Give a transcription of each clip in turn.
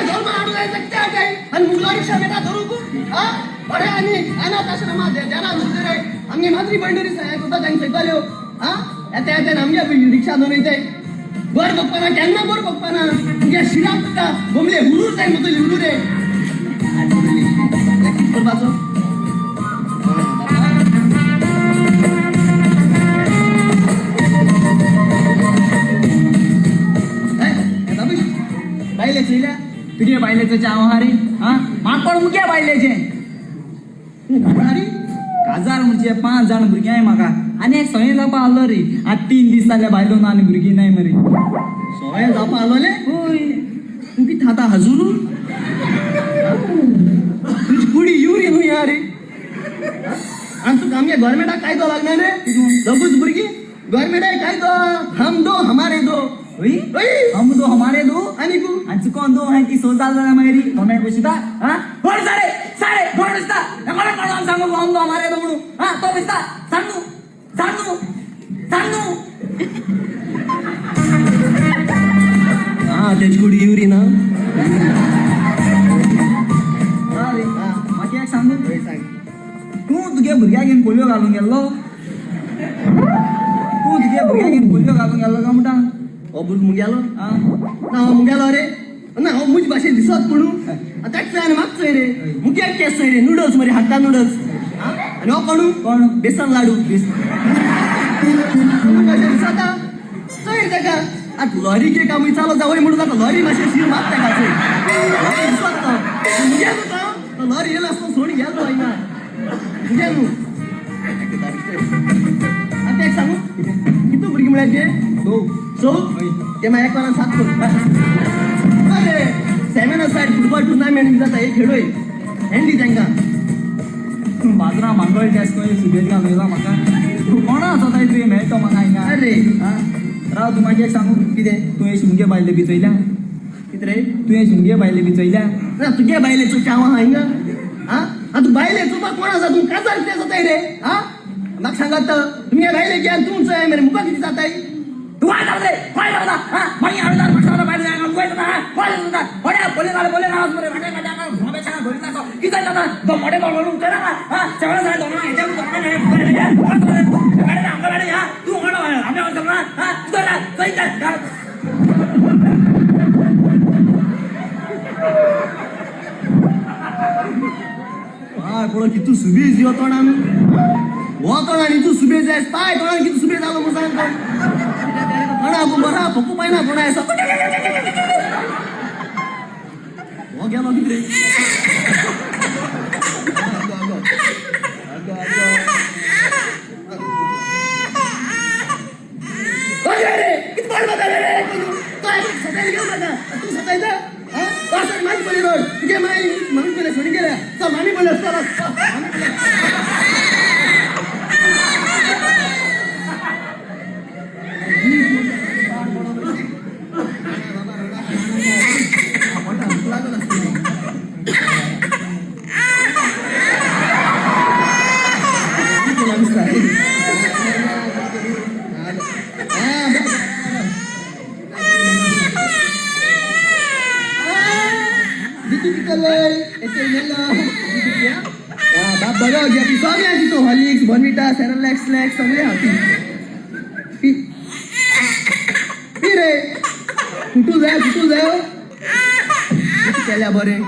जल्म हाडूं जाय कित्याक काय आनी मुगलो रिक्षा मेळटा धरूंक आ बरें आनी अनाथ आश्रमा देना नुस्तें रे आमगे माद्री पंडरी सुद्दां तांकां चोयताल्यो आ येता येता आमगे रिक्षा दोन येताय बर बघपाना केन्ना बर बघपाना तुगे शिराप तुका बोमले हुरूर जाय म्हजो हुरूर रे कित करपाचो. बायले चोयल्या तुगे बायलेचो चाव आहा रे. हा म्हाका कोण मुगे बायलेचें अरे काजार म्हणजे 5 जाण भुरगीं आहाय म्हाका आनी एक सोयें जावपा आहलो रे. आतां 3 दीस जाले बायलो ना आनी भुरगीं नाय मरे. सोळे जावपा आलोले हय तूं कितें खाता हजूर तुजी कुडी युरी न्हू या रे. आनी तुका आमगे गव्हर्मेंटाक कायदो लागना रे दोगूच भुरगीं गव्हर्मेंटाक कायदो हम दो हमारे दो. हय हय हम दो हमारे दो आनी कु आनी चुकोन दो हांवें ती सो जाल जाल्यार मागीर गव्हर्मेंट बशिता. हा कोण सारे सारे कोण दिसता कोण कोण सांगू हम दो हमारे दो म्हणून. हा तो दिसता सांग न्हू सांग न्हू सांग न्हू. हा तेजी कुडी युरी ना. हा रे म्हाका एक सांगू हय सांग. तूं तुगे भुरग्याक घेवन पोलियो घालूंक गेल्लो. तूं तुगे भुरग्याक घेवन पोलियो घालूंक गेल्लो काय म्हणटा. हो भुरगो मुगेलो आं ना हो मुगेलो रे ना हो मुज भाशेन दिसत म्हणू ताका चोय आनी म्हाका चोय रे मुग्याक केस चोय रे नुडल्स मरे हाडटा नुडल्स. आनी हो कोणू कोण? बेसन लाडू कशें दिसता चोय ताका आतां लॉरी घे काय चालो जावय म्हणून जाता लॉरी मातशें शीर मात ताका चोय लॉरी दिसत तो मुगे न्हू तो लॉरी येयलो आसतो सोड गेलो हिंगा मुगे न्हू. आतां एक सांगू कितू भुरगीं म्हळ्यार ते दो सो हय. ते मागीर एक वरान 7 कर. अरे 7 असायड फुटबॉल टुर्नामेंट जाता एक खेळोय हँडी तांकां. बाजरा मंगळ टेस्ट खंय सुबेज घालयला म्हाका. तूं कोणा आसता तुवें मेळटो म्हाका हिंगा. अरे आं राव तूं मागीर एक सांगू कितें तुवें मुगे बायले बी चोयल्या. कितें रे तुवें मुगे बायले बी चोयल्या. ना तुगे बायलेचो चाव आहा हिंगा. आं आतां तूं बायले चोवपाक कोण आसा तूं काजार कितें जाताय रे. आं म्हाका सांगात तुमगे बायले घे आनी तूं चोय मरे मुखार कितें जाताय. तूं वाय जाता रे वाय जाता. हां मागीर हाडून म्हाका सांगता बायले हांगा वय जाता. हां वय जाता होड्या पोले घाले पोले घाल मरे वाटे वाटे हांगा झोंबे सांगा धरी नासो कितें जाता तो मोठे म्हणून उठे ना. हां सगळं झालं दोन हेच्या तूं कोण आमी सांगना. हां तुका चोयता. पाय पळय कितू सुबेज यो तोंडान हो तोंडान इतू सुबेज जाय पाय तोंडान कितू सुबेज जालो म्हूण सांग तोंडा बरा पप्पू पायना कोणा आसा हो गेलो कितें. अरे किती पाड बघा रे तो सकाळी घेऊ नका तू सकाळी जा मामी पडली रोड तुगे माई मामी पडले सोडून गेल्या चल मामी पडले चल मामी पडले. बाप बरो घे सगळें दितो हॉर्लिक्स बोर्नविटा सेरेलॅक्स स्लॅक्स सगळें आहा. पी पी पी रे कुटू जाय कुटू जाय केल्या बरें.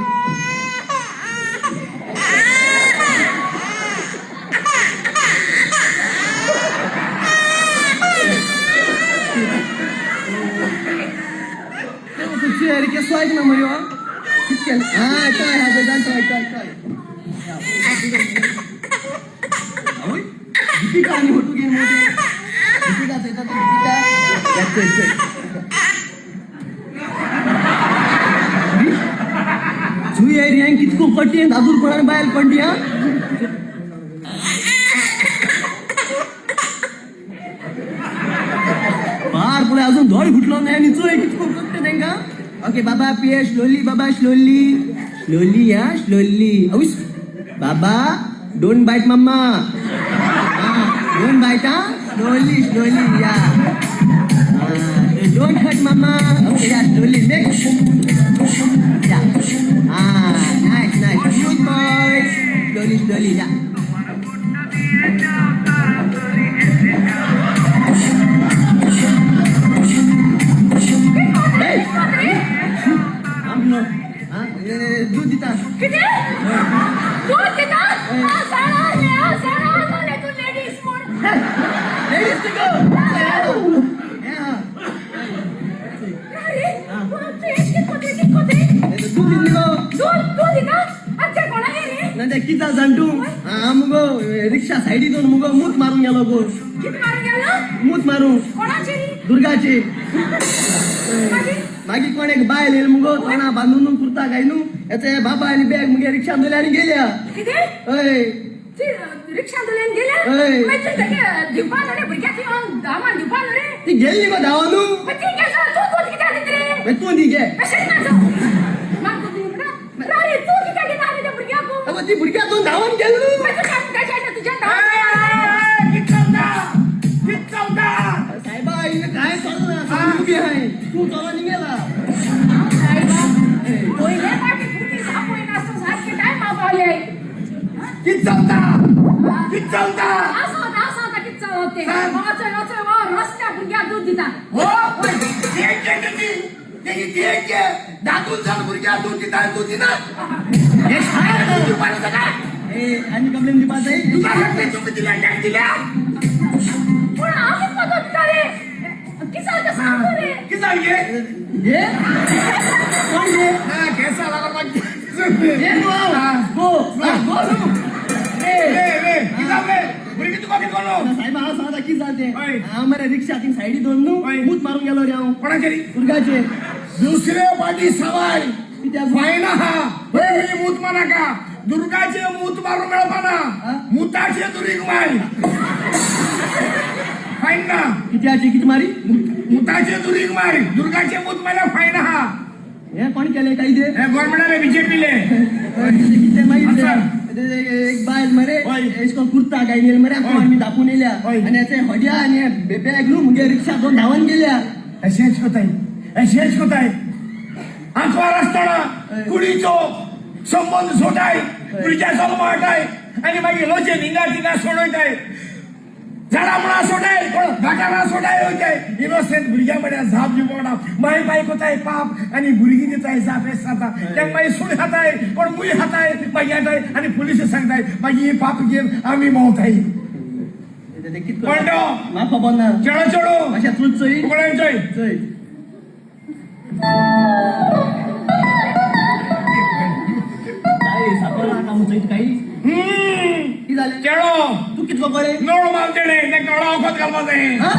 तुझी केसो आयक ना मरे हो कित केलें आं टॉय आहा पळय टॉय टॉय टॉय. आवय दीपिका आनी फोटो घेवन मोटे दीपिका चोयता तूं दीपिका चल चल चुय एरियान कितको कठीण दादूर बायल कंटी हा. पार पळय अजून धोड फुटलो नाही आनी चोय कितको कट्टे तांकां. ओके बाबा पिये स्लोली बाबा स्लोली स्लोली या स्लोली. अविस बाबा don't bite mamma. Don't bite हा स्लोली स्लोली या don't hurt mamma. Okay या स्लोली नेक्स्ट या. दूध दिता. कितें दूध दिता? हांव जाणा आसलें, हांव जाणा आसलें तूं लेडीज म्हूण. लेडीज तुका हें आहा. अरे, तूं हें कितें कोते, कितें कोते? दूध दितली गो. दूध दूध दिता? आनी ते कोणागेर रे? ना ते कितें जाण तूं, हांव मुगो रिक्षा सायडी दोन मुगो मूत मारून गेलो गो. कितें मारून गेलो? मूत मारून. कोणाची? दुर्गाची. मागीर? मागीर कोण एक बायल येयल मुगो, तोंडा बांदून कुर्ता घायनू, येता बाबा आनी बॅग मुगे रिक्षा धरली आनी गेल्या. कितें? हय. ती रिक्षा धरल्यान गेल्या? हय. मागीर तूं तेगे दिवपा न्हू रे भुरग्याक येवन दामान दिवपा न्हू रे? ती गेली गो धांवन. मागीर ती गेली, तूं दूध कित्याक दिता रे? मागीर तूं दी घे. अशें ना जावं. म्हाका दूद दी म्हणटा? अरे, तूं कित्याक दिता रे त्या भुरग्याक? अगो ती भुरग्या दोन धांवन गेल न्हू. मागीर तूं काय तुज्या धांवन? साहेबा, हिने काय चालू ना सांगू बी हाय, तूं चलो निघेला. पयले फावटी पुलीस आपयनासतना सारकें टायमा पावले. आसा आसा, आतां कितें चलप तें? वचय वचय, हो रस्त्या भुरग्याक दूद दिता. हे ए आनी कंप्लेन दिवपा जाय. पूण हांव कितें दूद दिता रे? कितें जालें तें सांग रे. हे कोण हे? हे तूं हांव. गो गो न्हू. ए साहेब, हांव सांगता कितें जालें तें. हय. हांव मरे रिक्षा थिंग सायडी दोन न्हू हय. मूत मारून गेलो रे हांव. कोणाचेरी? दुर्गाचेर. दुसरे पाटी सवाय. कित्याक? फायन आहा. हे मूत मारनाका, दुर्गाचे मूत मारून मेळपाना. मुताचे दुरीग मार, फायन ना. कित्याची कितें मारी? मुताचे दुरीग मार, दुर्गाचे मूत मारल्यार फायन आहा. हे कोण केले काय ते? हे गव्हर्नमेंटाले, बीजेपीले. कितें मागीर? अच्छा. ते एक बायल मरे हय. एश करून कुर्ता घायन येयल मरे, आमकां हय. आमी दाखोवन येयल्या. हय. आनी हेचे हड्या आनी हे बॅग न्हू मुगे रिक्षा दोन धांवन गेल्या. अशेंच कोताय, अशेंच कोताय. आंकवार आसतना कुडीचो संबंद सोडाय, भुरग्या जल्माटाय आनी मागीर लोचे हिंगा तिंगा सोडयताय, झाडां मुळां सोडाय, कोण गटारां सोडाय वयताय. इनोसेंट भुरग्यां म्हळ्यार जाप दिवपा पडटा. माय बाय कोताय पाप आनी भुरगीं दिताय जाप. हें जाता तेंका मागीर सूण खाताय, कोण मुय खाताय, मागीर येताय आनी पुलीस सांगताय, मागीर ही पाप घेवन आमी भोंवताय. ते कित कोण तो? म्हाका खबर ना. चेडो चेडो. मातशें तूंच चोय. कोणाक चोय? चोय. काय सापडला का चोय काही. हम्म. कितें जालें? चेडो. तूं कितलो बरें. नोड माल तेणे, तें कळा वखद घालपा जाय. हा?